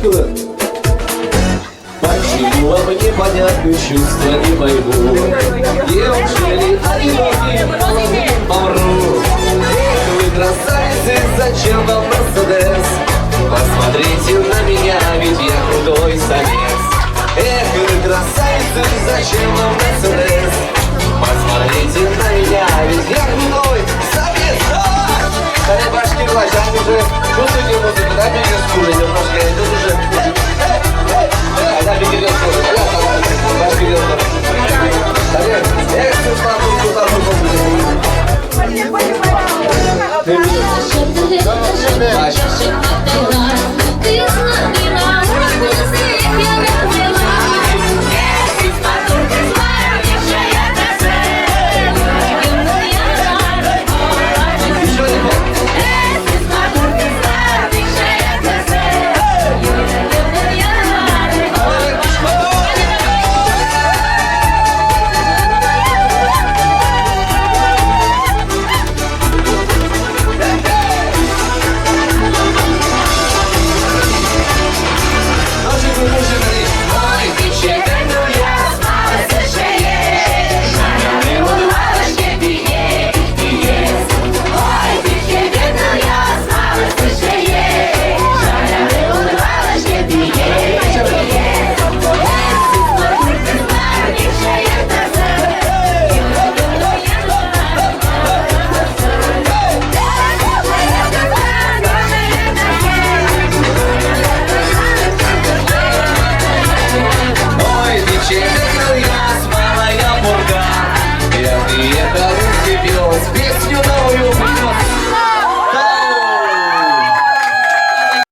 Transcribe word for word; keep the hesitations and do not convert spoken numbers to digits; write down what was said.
Почему вам непонятны чувства, не пойму? Неужели одиноким помру? Эх, вы, красавицы, зачем вам Мерседес? Посмотрите на меня, ведь я худой самец. Эх, вы, красавицы, зачем вам Мерседес? Посмотрите на меня, ведь я худой самец. А! Скорее, башки влажат уже. Чувствуете музыку, да? Бегает уже, немножко идёт уже. Когда бегает, башки идёт. Скорее. Эх, ты, папа, ты, папа, ты, папа.